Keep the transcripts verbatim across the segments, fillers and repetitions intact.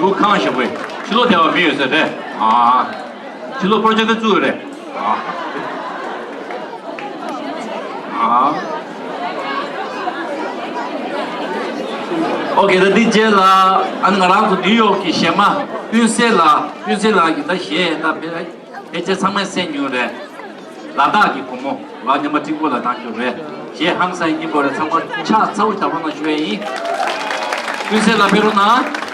ཞུ་ཁང་ཞིག་པོས་ཕྱི་ལོགས་བསྡད་པ་མི་ཡོད་ས་རེད། ཨ། ཕྱི་ལོགས་པོ་རོ་ཇེཀ་ཊར་བཙུགས་ཡོད་རེད། ཨ། ཨ། ཨོ་ཁེ། ད་འདི་རྗེས་ལ་ཨ་ནི་ང་རང་ཚོ་ནིའུ་ཡོག་གི་གཞས་མ་ཀུན་གསལ་ལགས། ཀུན་གསལ་ལགས་ཀྱིས་ད་གཞས་ད་ཕལ་ཕལ་ཆེར་ཚང་མས་གསན་མྱོང་རེད། ལ་དྭགས་ཀྱི་བུ་མོ་ལ་ཉི་མ་སྤྲིན་པོ་ལ་བཏང་རྒྱུ་རེད། གཞས་ཧང་སངས་སྙིང་པོ་རེད། ཚང་མ་ཕྱག་ཚ་པོ་ཞིག་བརྡབ་རོགས་གནང་ཞུ་ཡས་ཡིན། ཀུན་གསལ་ལགས་ཕེབས་རོགས་གནང་།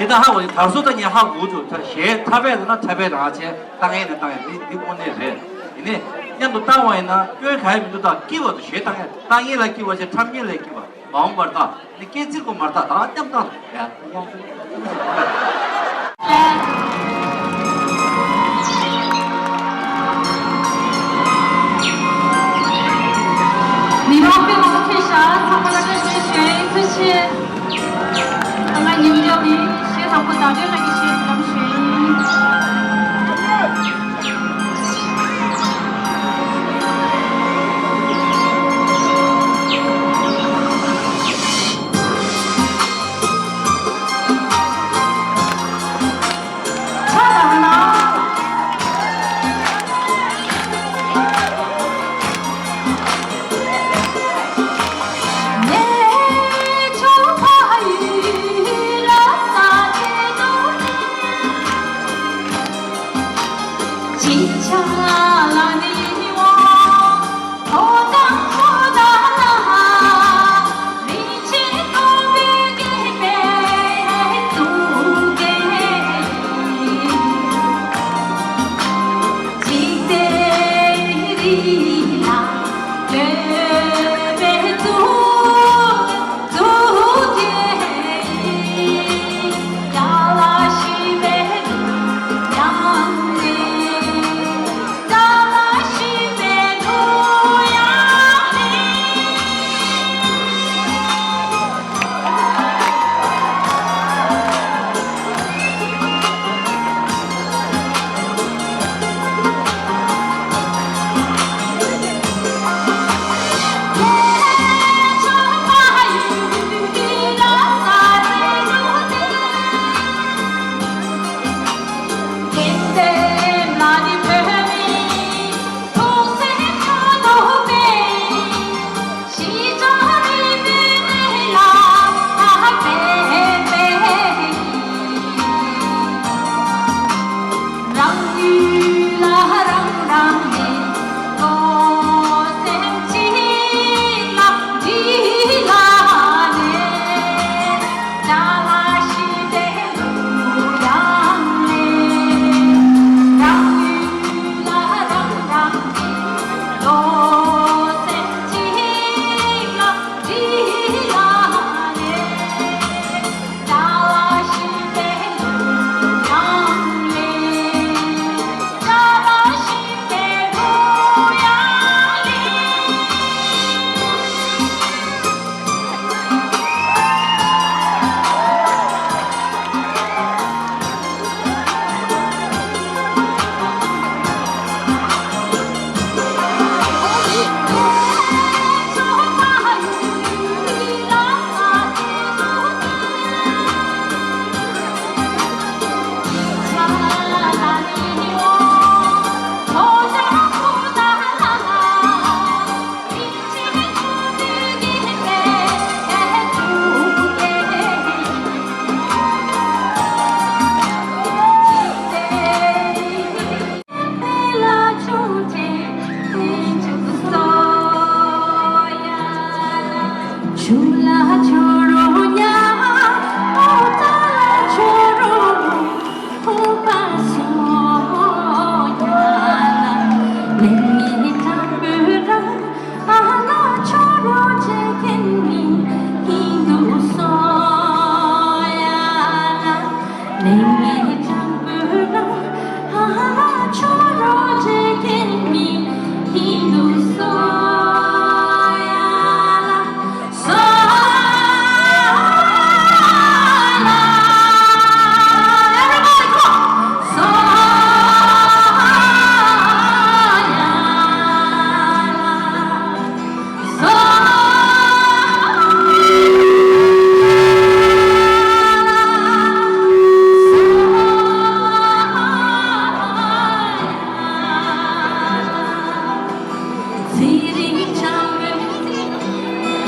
ཇི་ལྟར་ཧ་གོ་དེ་དར་སོ་ད་ཉན་ཧ་གོ་འདུག་ད་གཞས་འཁྲབ་པའི་ན་འཁྲབ་པའི་རང་བྱས། བཏང་ཡས་ནས་བཏང་ཡས་འདི་འདི་དངོས་གནས་རེད། ཡིན་ནའི་མཉམ་དུ་བཏང་བ་ཡིན་ན་སྐྱོན་གང་ཡང་མི་འདུག་ད་སྐྱིད་པ་དུ་གཞས་བཏང་ཡས། བཏང་ཡས་ལ་སྐྱིད་པ་བྱས། འཁྲབ་མཁན་ལ་སྐྱིད་པ། མ་འོངས་པར་ད་ནི་སྐད་ཚིག་གོ་མར་ད་ད་མཉམ་བཏང་ཡ། མི་རོགས་པའི་འོག་ཐེ་ཤ་ཚང་མ་ལ་བཀྲ་ཤིས་བདེ་ལེགས། ཐུགས་རྗེ་ཆེ། ང་ཉིན་རྒྱབ་ནི་གཞས་དང་པོ་ཟླ་སྒྲོན་ལགས་ཀྱི་གཞས་ལམ་ཞུས་ཡིན།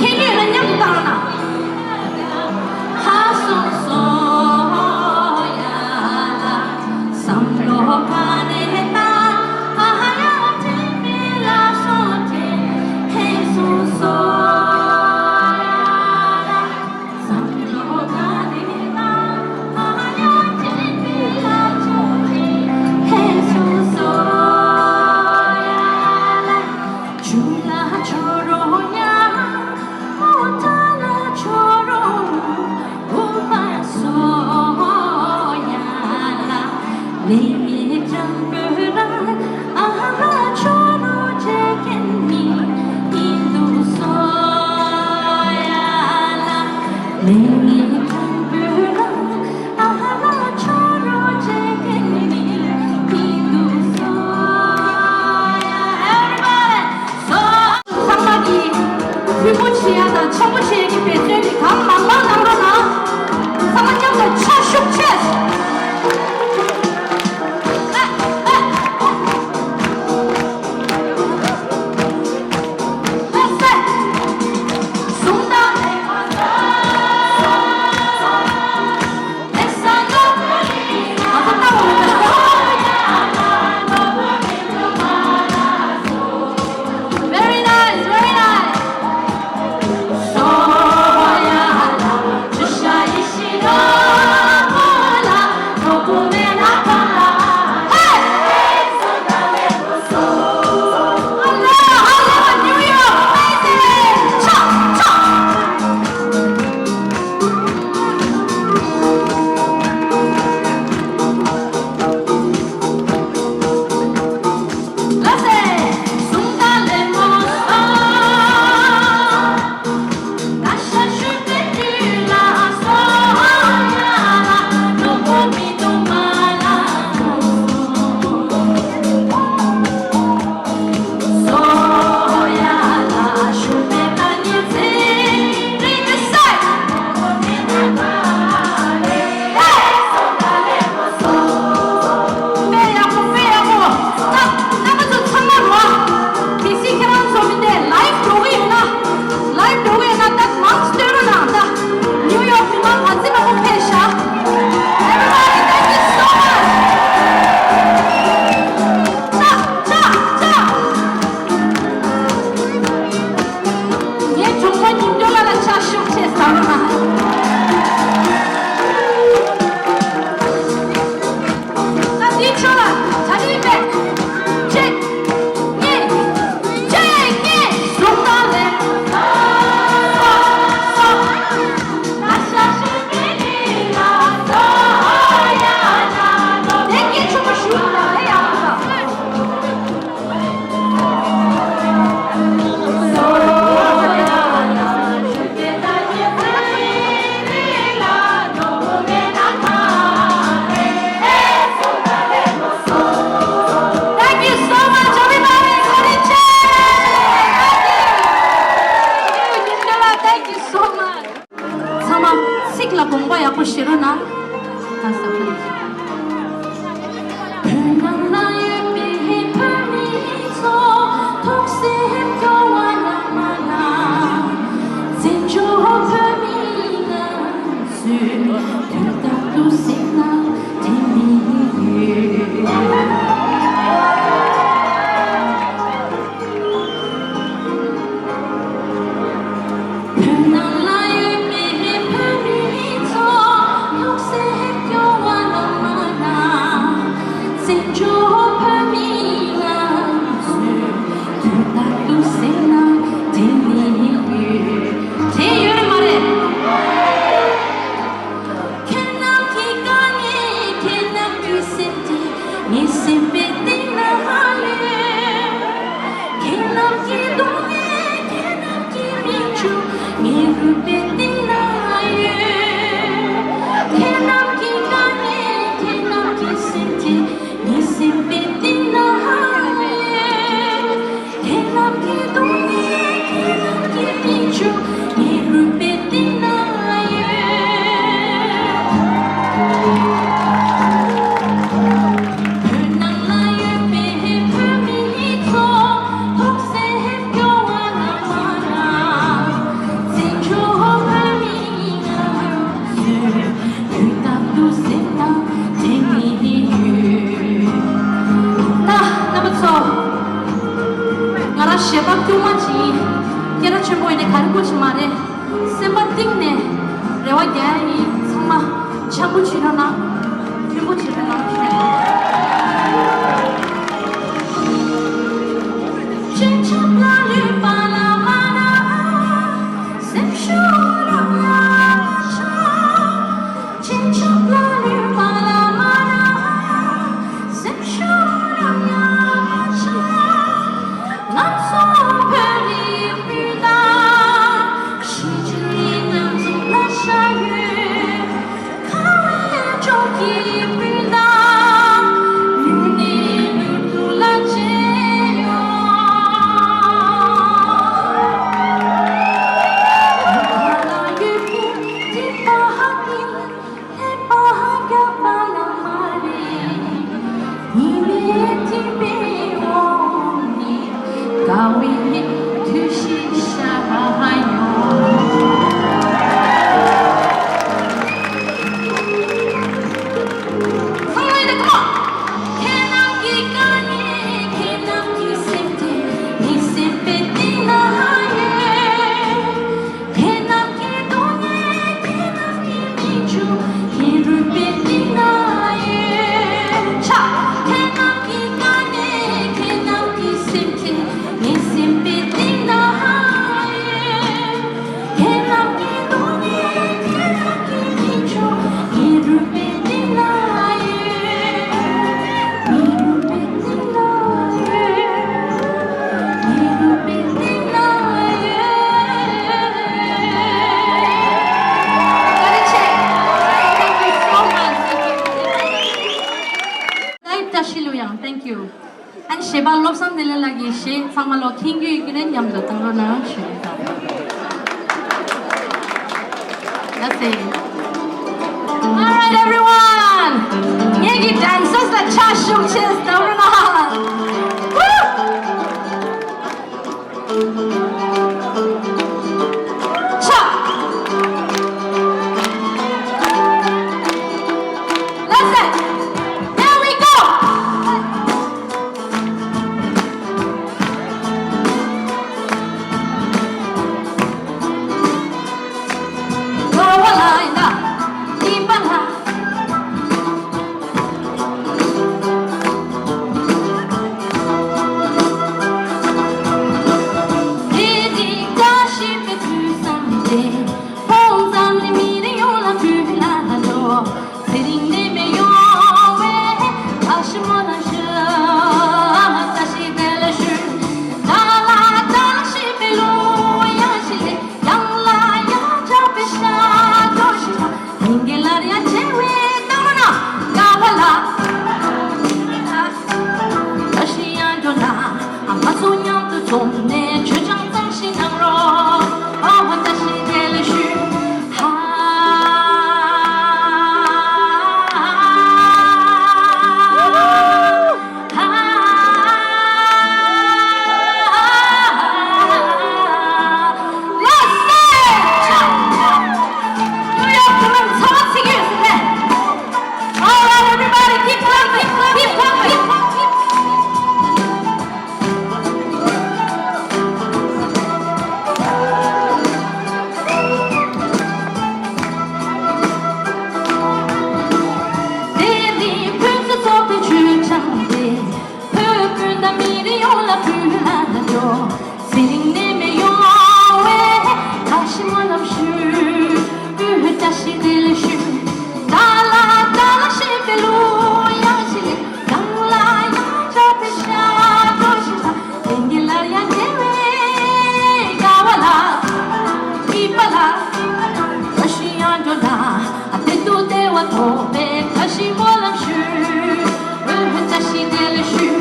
ཁྱེད་གཉིས་ལ་མཉམ་དུ་བཏང་རོགས་གནང་། ཚང་མ་གིས་མཐུན་པོ་བྱེད་ཡ་དང་འཆམ་པོ་བྱེད་ཡ་གི་འབད་བརྩོན་གྱིས་གང་མང་མང་གནང་རོགས་གནང་། ཚང་མ་མཉམ་དུ་ཕྱག་ཤུགས་ཆེ། Very nice, very nice. དཔེ་ཡག་པོ། དཔེ་ཡག་པོ། ད་རྣམ་པ་ཚོ་ཚང་མ་རོ། གལ་སྲིད་ཁྱེད་རང་ཚོ་མི་འདི་ལའིབ་འགྲོ་གི་ཡོད་ན། ལའིབ་འགྲོ་གི་ཡོད་ན་ད་མང་ཙམ་སྟོན་རོགས་གནང་། ད་ནིའུ་ཡོག་མི་མང་ག་ཚོད་མང་པོ་ཕེབས་ཤག Everybody, thank you so much. ཅག་ཅག་ཅག་ངས་གྲོགས་པོ་ཉིན་ཐོ་ལ་ལ་ཕྱག་ཤུགས་ཆེ་ཟ་རོགས་གནང་། ད་འདི་ཆོ་ལ་ད་འདི་པས། གཅིག་གཉིས། གཅིག་གཉིས། གཟུགས་སྟངས་ལས། ད་ཤ་ཤ་མི་ལི་ལ་སོ་ཡ་ན་ལོ། དེ་སྐད་ཆོ་མ་ཞུ་ལ་ལས་ཡག་པོ་ལ། Thank you so much, everybody. Thank you so much. ཚང་མ་ཚིག་ལ་དགོངས་པ་ཡག་པོ་བཞེས་རོགས་གནང་། བོད་ནང་ལ་ཡོད་པའི་བོད་མི་ཚོ་ཐུགས་སེམས་སྐྱོ་བ་གནང་མ་གནང་། བཙན་བྱོལ་བོད་མི་ང་ཚོས་དུས་རྟག་ཏུ་སེམས་ནང་དྲན་གྱིན་ཡོད། བོད་ནང་ལ་ཡོད་པའི་བོད་མི་ཚོ་ཐུགས་སེམས་སྐྱོ་བ་ལ་མ་ན། བཙན་བྱོལ་བོད་མི་ང་ཚོས་དུས་རྟག་ཏུ་སེམས་ནང་དྲན་ནས་ཡོད། དྲན་ཡོད་རེད་མ་རེད། ཁྱེད་རྣམས་ཀྱི་དཀའ་ངལ་ཁྱེད་རྣམས་ཀྱི་སེམས་ཁྲལ་ངའི་སེམས་པའི་གཏིང་ན་ཡོད། ཁྱེད་རྣམས་ཀྱི་སྡུག་བསྔལ་ཁྱེད་རྣམས་ཀྱི་མིག་ཆུ་ངའི་རུས་པའི་གཏིང་ན་ཡོད། ཁྱེད་རྣམས་ཀྱི་དཀའ་ངལ་ཁྱེད་རྣམས་ཀྱི་སེམས་ཁྲལ་ངའི་སེམས་པའི་གཏིང་ན་ཡོད། ཁྱེད་རྣམས་ཀྱི་སྡུག་བསྔལ་ཁྱེད་རྣམས་ཀྱི་མིག་ཆུ་ངའི་རུས་པའི་གཏིང་ན་ཡོད། བོད་ནང་ལ་ཡོད་པའི་བོད་མི་ཚོ་ཐུགས་སེམས་སྐྱོ་བ་ལ་མ་ན། བཙན་བྱོལ་བོད་མི་ང་ཚོས་དུས་རྟག་ཏུ་སེམས་ནང་དྲན་ནས་ཡོད། ད་རྣམ་པ་ཚོ། ང་རང་གཞས་པ་དཀྱུས་མ་ཅིག་ཡིན། སྐད་གྲགས་ཆེན་པོ་ཡིན་ནའི་ག་རེ་དགོས་ཀྱི་མ་རེད། སེམས་པ་གཏིང་ནས་རེ་བ་རྒྱག་ཡ་ཡིན། ཚང་མ་འཆམ་པོ་བྱེད་རོགས་གནང་། མཐུན་པོ་བྱེད་རོགས་གནང་། སྤྱན་ཆབ་ལ་ལུས་པ་ལ་མ་ར། སེམས་ཤུགས་རང་ཡང་མ་ཆག་སྤྱན་ཆབ་ལ་ལུས་པ་ལ་མ་ར། སེམས་ཤུགས་རང་ཡང་མ་ཆག་ང་ཚོ་བོད་རིགས་སྤུན་ཟླ། གཞིས་བྱེས་མཉམ་འཛོམས་ལ་ཤ་ཡོད། ཁ་བའི་ཕྱོགས་ཀྱི་སྤུན་ཟླ། མྱུར་ནས་མྱུར་དུ་ལ་མཇལ་ཡོང་། ཁ་ལ་ཡོད་པའི་སྒྲིབ་པ་དེ། ལྷད་པ་རྒྱག་པ་ལ་མ་རེད། ཉི་མའི་ཐིགས་པའི་འོག་ནས་དགའ་བའི་དུས་ཤིག་ཤར་ཡོང་། ཁྱེད་རྣམས་ཀྱི་དཀའ་ངལ་ཁྱེད་རྣམས་ཀྱི་སེམས་ཁྲལ་ངའི་སེམས་པའི་གཏིང་ན་ཡོད། ཁྱེད་རྣམས་ཀྱི་སྡུག་བསྔལ་ཁྱེད་རྣམས་ཀྱི་མིག་ཆུ་ངའི་རུས་པའི་གཏིང་ན་ཡོད། ཆ། ཁྱེད་རྣམས་ཀྱི་དཀའ་ངལ་ཁྱེད་རྣམས་ཀྱི་སེམས་ཁྲལ་ངའི་སེམས་པའི་གཏིང་ན་ཡོད། ཁྱེད་རྣམས་ཀྱི་སྡུག་བསྔལ་ཁྱེད་རྣམས་ཀྱི་མིག་ཆུ་ངའི་རུས་པའི་གཏིང་ན་ཡོད། ངའི་རུས་པའི་གཏིང་ན་ཡོད། ངའི་རུས་པའི་གཏིང་ན་ཡོད། བཀའ་དྲིན་ཆེ། Thank you so much. Thank you. བཀྲ་ཤིས་ལྷུན་དབྱངས། Thank you. ཨན་གཞས་པ་བློ་བཟང་བདེ་ལེགས་ལགས་ཀྱི་གཞས་ཚང་མ་ལོ་མཁྱེན་རྒྱུ་ཡོད་ཀྱི་རེད། མཉམ་དུ་བཏང་རོགས་གནང་ཞུ་ཡིན། That's it. All right, everyone. ངེད་ཀྱི་dancers ལ་ཕྱག་ཞུ་ཆེད་བཏང་རོགས་གནང་། Woo! Cha! That's it. There we go. བཀྲ་ཤིས་སྨོན་ལམ་ཞུ། བཀྲ་ཤིས་བདེ་ལེགས་ཞུ།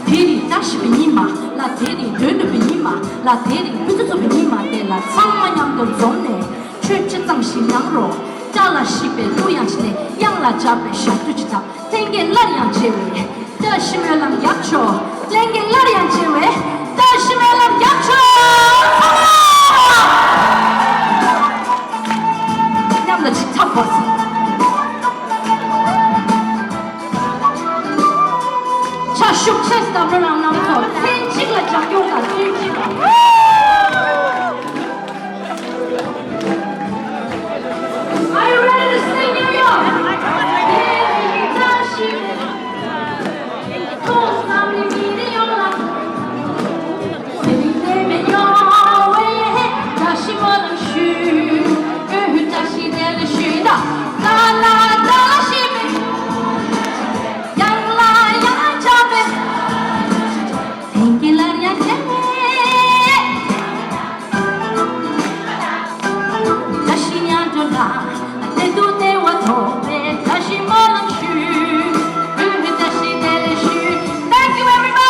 དེ་རིང་བཀྲ་ཤིས་པའི་ཉི་མ་ལ། དེ་རིང་དོན་གྲུབ་པའི་ཉི་མ་ལ། དེ་རིང་ཕུན་སུམ་ཚོགས་པའི་ཉི་མ་དེ་ལ་ཚང་མ་མཉམ་དུ་འཛོམས་ནས་ཆོས་ཆེ་ཙམ་ཞིག་གནང་རོགས། བཀྲ་ལ་ཤིས་པའི་གླུ་དབྱངས་ཤིག་ནས། གཡང་ལ་འཇགས་པའི་ཞབས་རྡུལ་ཅིག་འཐག་ལྷན་རྒྱས་སླར་ཡང་མཇལ་བའི་བཀྲ་ཤིས་སྨོན་ལམ་རྒྱབ་ཆོག་ལྷན་རྒྱས་སླར་ཡང་མཇལ་བའི་བཀྲ་ཤིས་སྨོན་ལམ་རྒྱབ་ཆོག་མཉམ་དུ་ཅིག་འཐག་པ། ཕྱག་ཤུགས་ཆེ་བསྟར་རོགས་གནང་། རྣམ་ཚོ་མཚན་གཅིག་ལ་བྱ་སྐྱོང་དང་མཚན་གཅིག་ལ། Are you ready to sing, New York? Thank you, everybody.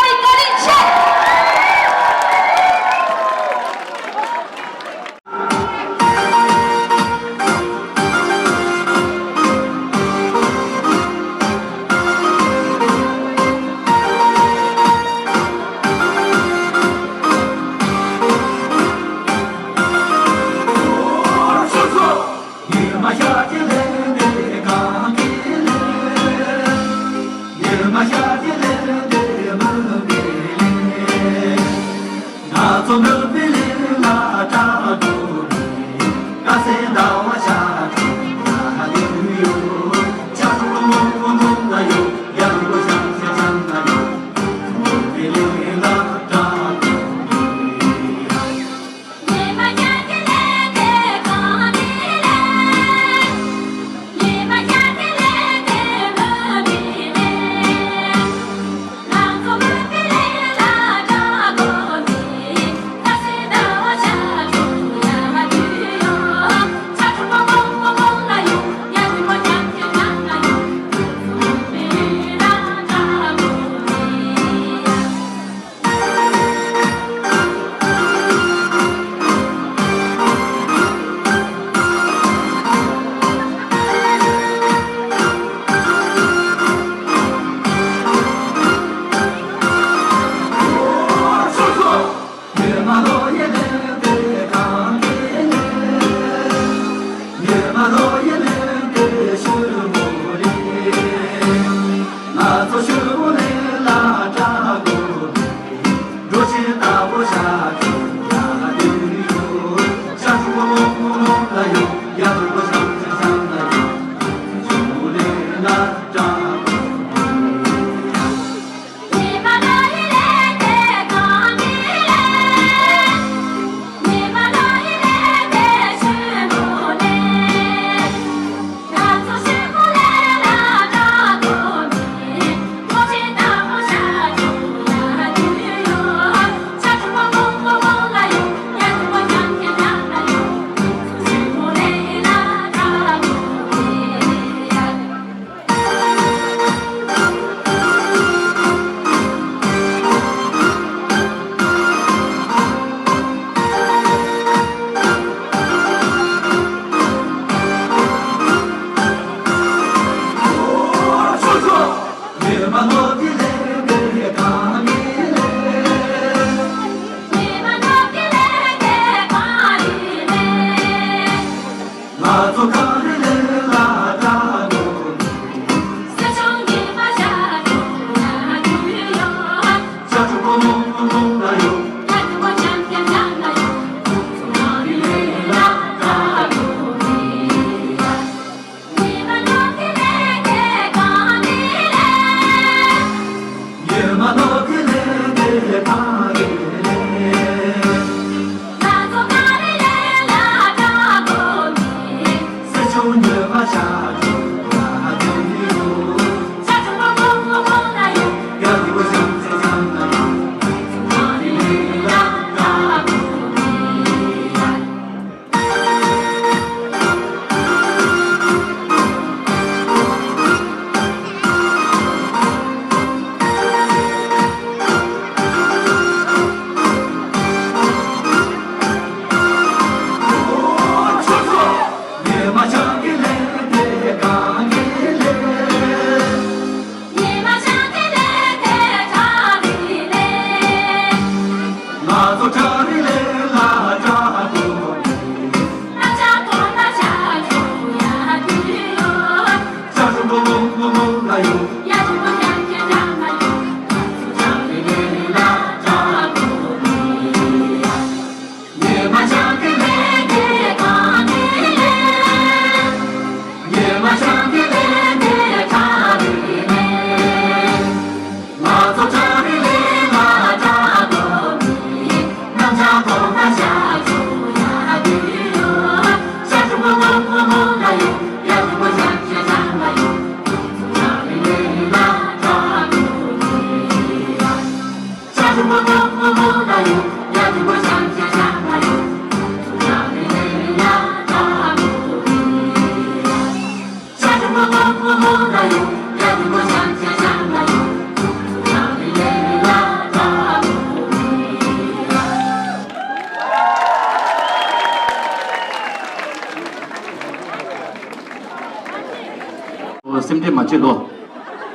སེམས་ཁྲལ་མ་བྱེད་ལོ།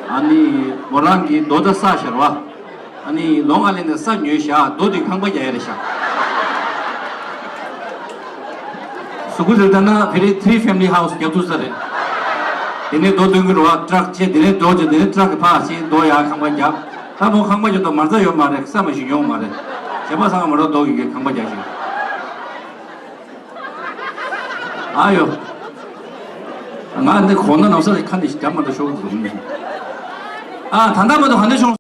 ཨ་ནི་མོ་རང་གིས་རྡོ་ད་ས་ཤར་བ། ཨ་ནི་ལོ་ལྔ་ལས་ནས་ས་ཉོས་བཞག་རྡོ་དེ་ཁང་པ་རྒྱག་ཡ་རེད་བཞག་གཟུགས་པོ་རེད་ལྟ་ན་བེ་རི་ཐི་རི་ཕེ་མི་ལི་ཧའུ་སི་རྒྱག་ཐུབ་ས་རེད། དེ་ནས་རྡོ་འདོན་གི་རེད་བ། ཊ་རག་ཆེ་དེ་ནས་རྡོ་ཆེ་དེ་ནས་ཊ་རག་གི་ཕར་ཕྱིན་རྡོ་ཡར་ཁང་པ་རྒྱག་ད་མོ་ཁང་པ་རྒྱག་དུས་མ་རྩ་ཡོད་མ་རེད། ས་མ་ཞིག་ཡོང་མ་རེད། བྱས་པ་སང་མོ་རང་རྡོ་གི་ཁང་པ་རྒྱག་ཞིག་ཨ་ཡོ། ང་འདི་གོང་ན་ནམ་ས་ལ་ཁ་ནས་རྒྱབ་མ་འདྲ་ཤོར་འདུག་ཨ་ད་ལྟ་མ་གཏོགས་ག་འདྲ་བྱུང་།